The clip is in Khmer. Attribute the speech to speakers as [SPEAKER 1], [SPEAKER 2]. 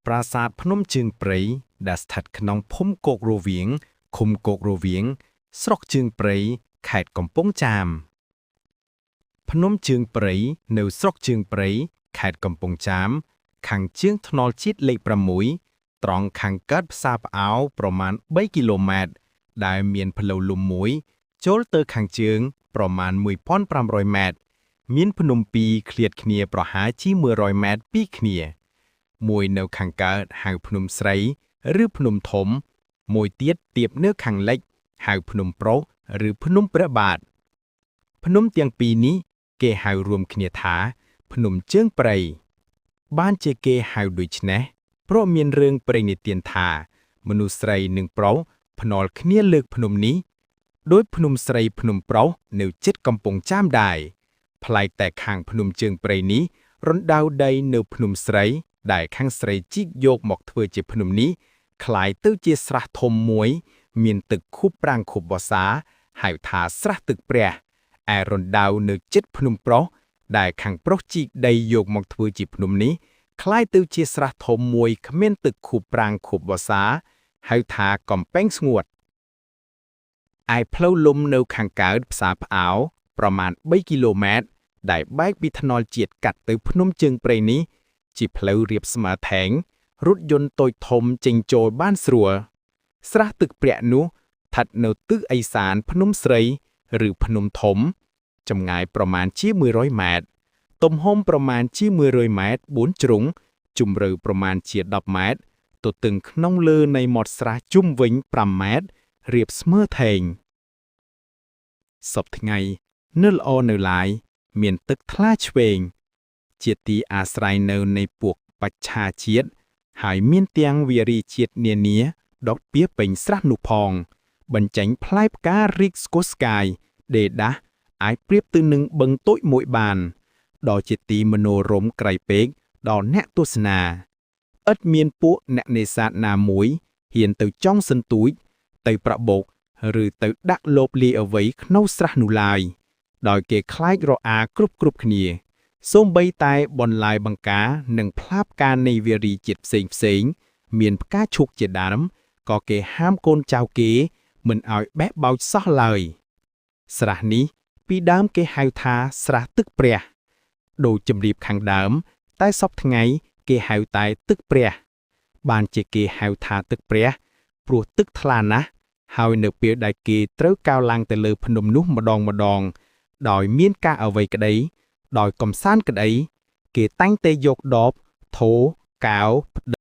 [SPEAKER 1] ប្រាសាទភ្នំជើងព្រៃដែលស្ថិតក្នុងភូមិគោករវៀងឃុំគោករវៀងស្រុកជើងព្រៃខេត្តកំពង់ចាមភ្នំជើងព្រៃនៅស្រុកជើងព្រៃខេត្តកំពង់ចាម ខាងជើងថ្នល់ជាតិលេខ6ត្រង់ខាងកើតផ្សារផ្អោប្រមាណ3គីឡូម៉ែត្រដែលមានផ្លូវលំមួយ ចូលទៅខាងជើងប្រមាណ1500ម៉ែត្រមានភ្នំពីរឃ្លាតគ្នាប្រហែលជា100ម៉ែត្រពីគ្នា មួយនៅខាងកើតហៅភ្នំស្រី ឬភ្នំធំ មួយទៀតទៀបនៅខាងលិចហៅភ្នំប្រុសឬភ្នំព្រះបាទភ្នំទាំងពីរនេះគេហៅរួមគ្នាថា ភ្នំជើងព្រៃបានជាគេហៅដូច្នេះព្រោះមានរឿងព្រេងនិទានថា មនុស្សស្រីនិងប្រុសភ្នាល់គ្នាលើកភ្នំនេះដោយភ្នំស្រីភ្នំប្រុសនៅជិតកំពង់ចាមដែរប្លែកតែខាងភ្នំជើងព្រៃនេះរណ្ដៅដីនៅភ្នំស្រី ដែលខាងស្រីជីកយកមកធ្វើជាភ្នំនេះក្លាយទៅជាស្រះធំមួយ មានទឹកខួបប្រាំងខួបវស្សាហៅថាស្រះទឹកព្រះឯរណ្ដៅនៅជិតភ្នំប្រុសដែលខាងប្រុសជីកដីយកមកធ្វើជាភ្នំនេះក្លាយទៅជាស្រះធំមួយគ្មានទឹកខួបប្រាំងខួបវស្សាហៅថាកំពែងស្ងួតឯផ្លូវលំនៅខាងកើតផ្សារផ្អោប្រមាណ3គីឡូម៉ែត្រដែលបែកពីថ្នល់ជាតិកាត់ទៅភ្នំជើងព្រៃនេះ ជាផ្លូវរាបស្មើថែងរថយន្តតូចធំចេញចូលបានស្រួល ស្រះទឹកព្រាក់នោះស្ថិតនៅទិសឦសានភ្នំស្រី ឬភ្នំធំ ចម្ងាយប្រមាណជា100ម៉ែត្រទំហំប្រមាណជា100ម៉ែត្រ4ជ្រុងជម្រៅប្រមាណជា10ម៉ែត្រទទឹងក្នុងលើនៃមាត់ស្រះជុំវិញ5ម៉ែត្ររាបស្មើថែងសពថ្ងៃនៅល្អនៅឡាយមានទឹកថ្លាឆ្វេង ជាទីអាស្រ័យនៅនៃពួកបច្ឆាជាតិហើយមានទាំងវារីជាតិនានាដកពៀពេញស្រះនោះផង បញ្ចេញផ្លែផ្ការីកស្កូស្កាយដេដាស់អាចប្រៀបទៅនឹងបឹងតូចមួយបានដ៏ជាទីមនោរម្យក្រៃពេកដល់អ្នកទស្សនាឥតមានពួកអ្នកនេសាទណាមួយហ៊ានទៅចង់សន្ទូច ទៅប្របុកឬទៅដាក់លបលាយអ្វីក្នុងស្រះនោះឡើយដោយគេខ្លាចរអាគ្រប់គ្រប់គ្នា សូម្បីតែបន្លាយបង្ការនិងផ្លាផ្កានៃវារីជាតិផ្សេងផ្សេងៗមានផ្កាឈូកជាដើមក៏គេហាមកូនចៅគេមិនឲ្យបេះបោចសោះឡើយ ស្រះនេះពីដើមគេហៅថាស្រះទឹកព្រះដូចជំរាបខាងដើម តែសពថ្ងៃគេហៅតែទឹកព្រះ បានជាគេហៅថាទឹកព្រះ ព្រោះទឹកថ្លាណាស់ហើយនៅពេលដែលគេត្រូវកោរឡើងទៅលើភ្នំនោះម្ដងម្ដង ដោយមានការអ្វីក្តី ដោយកំសាន្តក្តី គេតែងតែយកដបថូកែវ